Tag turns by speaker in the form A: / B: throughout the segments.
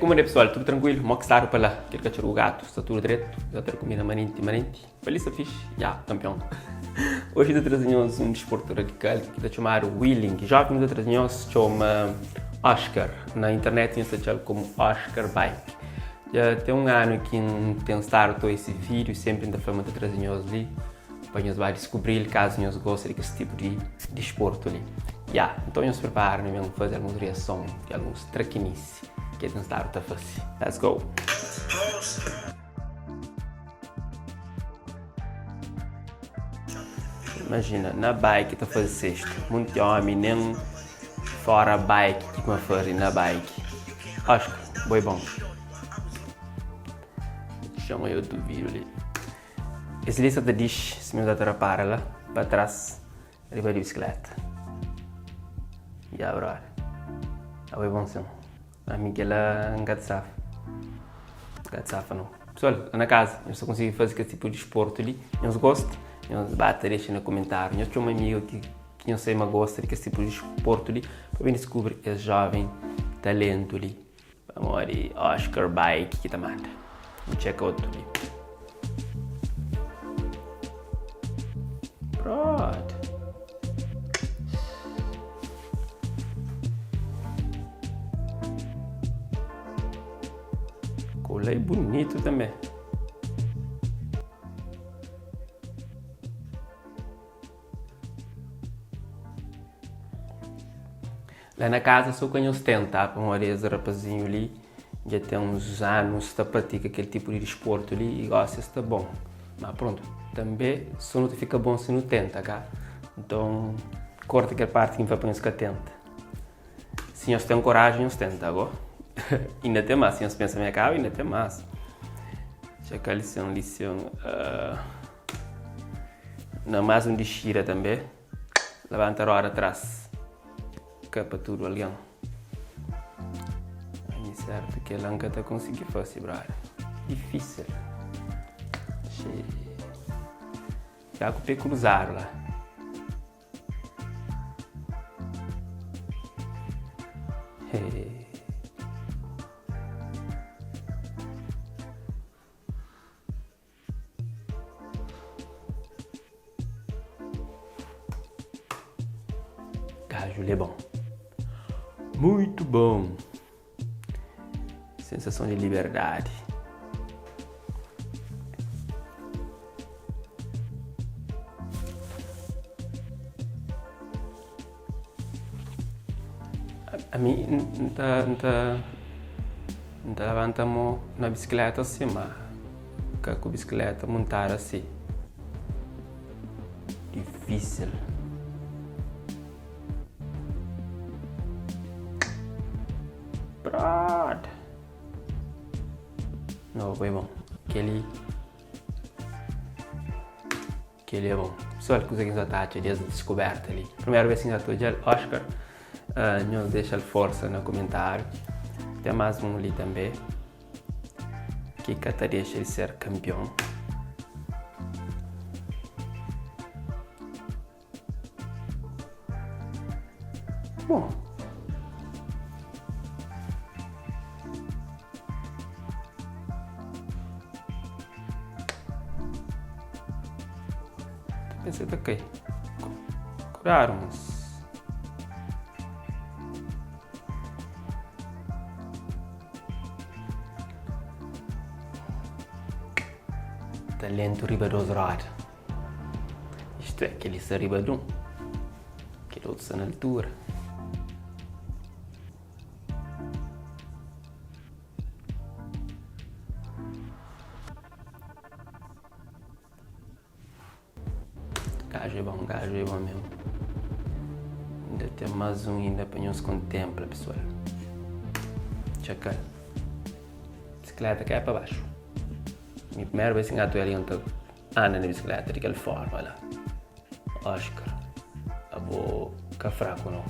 A: Kuma de pessoal, tudu trankuilu? Mo ki stadu pa la? Kel katxor ku gatu sta tudu dretu? Dja ta kumida manenti manenti? Pa li sta fixi? Ya, kanpion! Oji N ta traze nhos un disportu radikal ki ta txomadu wheeling. Joven ki ta traze nhos txoma Oscar. Na internet nhos ta atxal komu Oscar Bike. Dja ten un anu ki N ten stadu ta oi se vídiu, senpri N ta fla ma N ta traze nhos li pa nhos ba diskubril kazu nhos gosta di kes tipu di disportu li. Ya, nton nhos pripara nu ben faze alguns riason di alguns trakinisi ki el ten stadu ta fase. Let's go! Imajina, na bike ta faze sestu. Munti omi nen fora bike ki kuma faze na bike. Oscar, bo é bon. Txoma otu vídeo li. Es li sa ta dixi, si nhos ta rapara la pa tras riba di bisikleta. Ya brother. Abo é bon sin. Ami kela N ka ta safa. N ka ta safa nau. Pessoal, la na kaza, nhos ta konsigi faze kes tipu di disportu li? Nhos gosta? Nhos ba ta dexa na komentariu. Nhos txoma amigu ki ki nhos sai ma gosta di kes tipu di disportu li pa ben diskubri es joven talentu li. Pamodi Oscar Bike ki ta manda. Nu txeka otu li. Prod. Kola é bunitu tanbê. La na kaza so ka nhos tenta, pamodi es rapazinhu li dja ten uns anus ta pratika kel tipu di disportu li i gosi es sta bon. Ma prontu, tanbe so nu ta fika bon si nu tenta, ka? Nton, korta kel parti ki N fla pa nhos ka tenta. Si nhos ten koraji, nhos tenta ago. Inda ten mas, si nhos pensa ma e kaba, inda ten mas. Txeka lison, lison. Uh, na mas un dixida tanbe. Labanta roda tras ka pa tudu algen. Ami sertu kela N ka ta konsigi fase, brother. Difisil. Já ku pé kruzadu la. Hey. Gaju li é bon. Muito bon. Sensason di liberdadi. Ami N ta N ta N ta labanta mo na bisikleta si ma ka ku bisikleta muntadu asi difisil. Brother! No, bo é bon. Keli. Kel-li é bon. Pessoal, kuza ki nhos ta atxa di es diskuberta li? Primeru bes ki nhos ta odja-l, Oscar, uh, nhos dexa-l forsa na kumentariu. Ten más un li tanbê ki ka ta dexa di ser kanpion. Bon. Ta pensa ta kai. Kudadu, mas. Talentu riba dos roda. Istu é, kel-li sta riba di un, kel otu sta na altura. Gaju é bon, gaju é bon mesmu. Inda ten más un inda pa nhos kontenpla, pesoal. Txakal. Bisikleta kai pa baxu. Mi primeru bes ki N atu el N ta anda na bisikleta di kel forma la. Oscar, abo ka fraku no.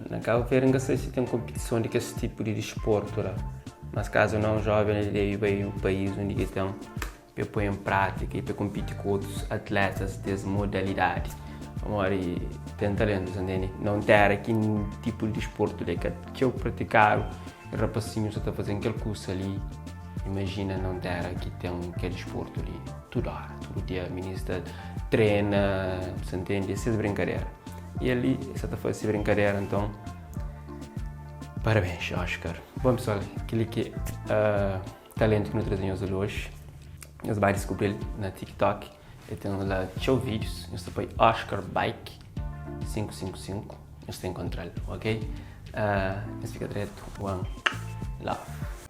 A: Na Kabu Verdi N ka sabe si ten konpitison di kes tipu di disportu la. Mas kazu nau, joven li debe bai un pais undi ki ten pa e poi en prátika i pa e konpiti ku otus atletas des modalidadi. Pamodi ten talentu, sa ntende? Na un tera ki tipu di disportu li é ka txeu pratikadu, rapasinhu sa ta faze kel kusa li. Imajina na un tera ki ten kel disportu li tudu ora, tudu dia, minis ta trena, sa ntende? É ses brinkadera. I el li sa ta faze se brinkadera, nton parabéns Oscar. Bon pessoal, kel-li ki é talentu ki nu traze nhos li oji. Nhos bai diskubri-l na TikTok. El ten la txeu vídius. Nhos ta poi Oscar Bike 555, nhos ta enkontra-l, ok? Nhos fika dretu. One love.